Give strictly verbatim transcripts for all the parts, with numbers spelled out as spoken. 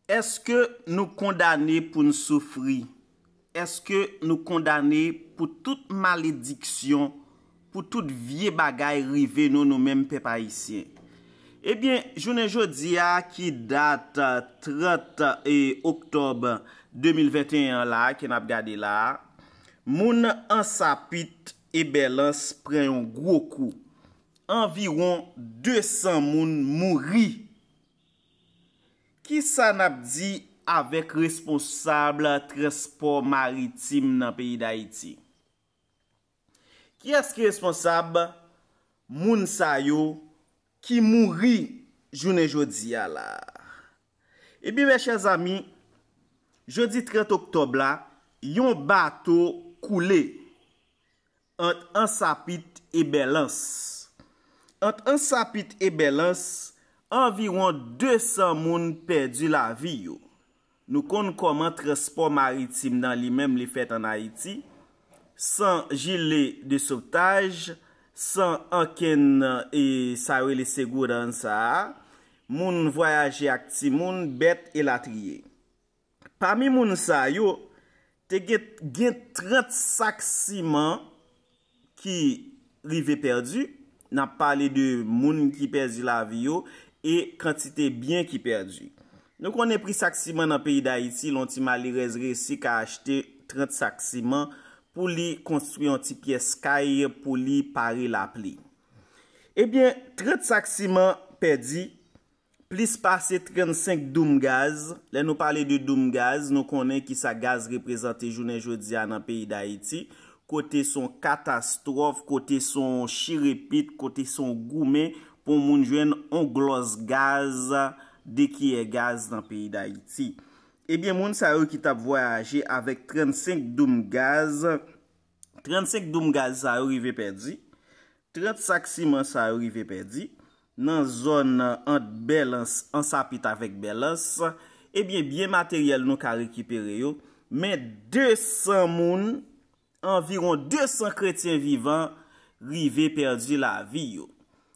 Èske nou kondane pou n soufri? Èske nou kondane pou tout malediksyon, pou tout vye bagay rive nou, nou menm pèp ayisyen? Ebyen, jounen jodi a, ki dat trant oktòb de mil venteyen an la, ke n ap gade la a, moun Ansapit e Bèlans pran yon gwo kou. Anviwon de san moun mouri. Kisa n ap di avèk responsab transpò maritim nan peyi Dayiti? Kiyès ki responsab moun sa yo ki mouri jounen jodi a la? Ebyen, mes chers amis, jodi trant oktòb la, yon bato koule ant Ansapit e Bèlans. Ant Ansapit e Bèlans, anviwon de san moun pèdi lavi yo. Nou konn kòman transpò maritim nan li menm li fèt ann Ayiti, san jile de sotaj, san ankenn e sa yo rele segurans sa a, moun vwayaje ak timoun, bèt elatriye. Pami moun sa yo, te gen, gen trant sak siman ki rive pèdi. N ap pale de moun ki pèdi lavi yo e kantite byen ki pèdi. Nou konnen pri sak siman nan peyi Dayiti, lè yon ti malerèz resi ka achte trant sak siman pou li konstwi yon ti pyès kay pou li pare lapli. Ebyen, trant sak siman pèdi, plis pase trannsenk doum gaz. Lè nou pale de doum gaz, nou konnen kisa gaz reprezante jounen jodi a nan peyi Dayiti, kote se yon katastwòf, kote se yon chirepit, kote se yon goumen pou moun jwenn yon glòs gaz, de kiyè gaz nan peyi Dayiti. Ebyen, moun sa yo ki t ap vwayaje avèk trannsenk doum gaz, trannsenk doum gaz sa yo rive pèdi, trant sak siman sa yo rive pèdi nan zòn ant Bèlans, Ansapit avèk Bèlans. Ebyen, byen materyèl nou ka rekipere yo, men de san moun, anviwon de san kretyen vivan rive pèdi lavi yo.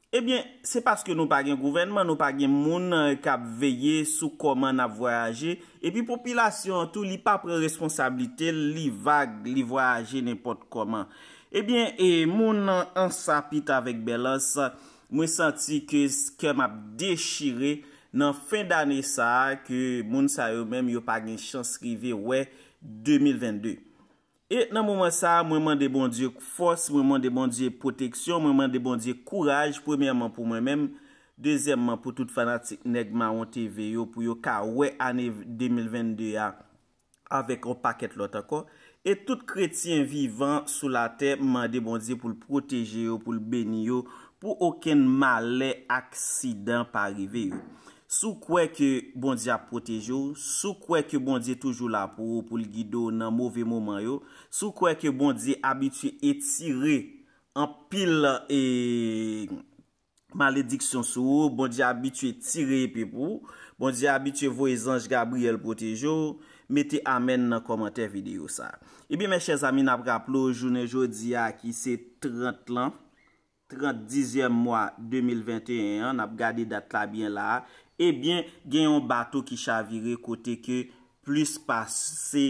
Ebyen, se paske nou pa gen gouvènman, nou pa gen moun k ap veye sou kòman n ap vwayaje, epi popilasyon an tou, li pa pran responsablite l, li vag, li vwayaje nenpòt kòman. Ebyen, e moun Ansapit avèk Bèlans, mwen santi ke kè m ap dechire nan fen dane sa a, ke moun sa yo menm yo pa gen chans rive wè de mil vennde. E nan moman sa a, mwen mande Bondye fòs, mwen mande Bondye pwoteksyon, mwen mande Bondye kouraj, premyèman pou mwen menm, dezyèmman pou tout fanatik Nèg Mawon T V yo, pou yo ka wè ane de mil vennde a avèk yon pakèt lòt ankò. E tout kretyen vivan sou latè, m mande Bondye pou l pwoteje yo, pou l beni yo, pou okenn malè, aksidan pa rive yo. Si w kwè ke Bondye ap pwoteje w, si w kwè ke Bondye toujou la pou ou, pou l gide w nan move moman yo, si w kwè ke Bondye abitye etire anpil e malediksyon sou ou, Bondye abitye tire epe pou ou, Bondye abitye voye zanj Gabriyèl pwoteje w, mete amèn nan kòmantè videyo sa. Ebyen, mes chers amis, n ap raple w jounen jodi a ki se trant lan, trant dizyèm mwa de mil venteyen an, n ap gade dat la byen la a, ebyen, gen yon bato ki chavire kote ke plis pase,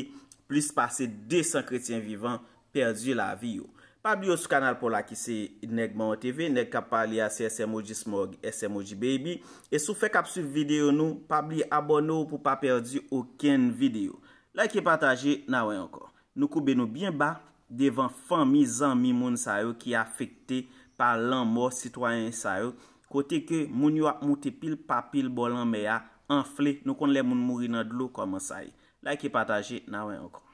plis pase de san kretyen vivan pèdi lavi yo. Pa bliye w sou kanal pa w la ki se Nèg Mawon T V, nèg k ap pale a se S M O G Smog, S M O G Baby. E si w fèk ap swiv videyo nou, pa bliye abòne w pou pa pèdi okenn videyo. Like, pataje, n a wè ankò. Nou koube nou byen ba devan fanmi, zanmi moun sa yo ki afekte pa lanmò sitwayen sa yo, kote ke moun yo ap moute pil pa pil bò lanmè a, anfle, nou konn lè moun mouri nan dlo kòman sa ye. Like, pataje, n a wè ankò.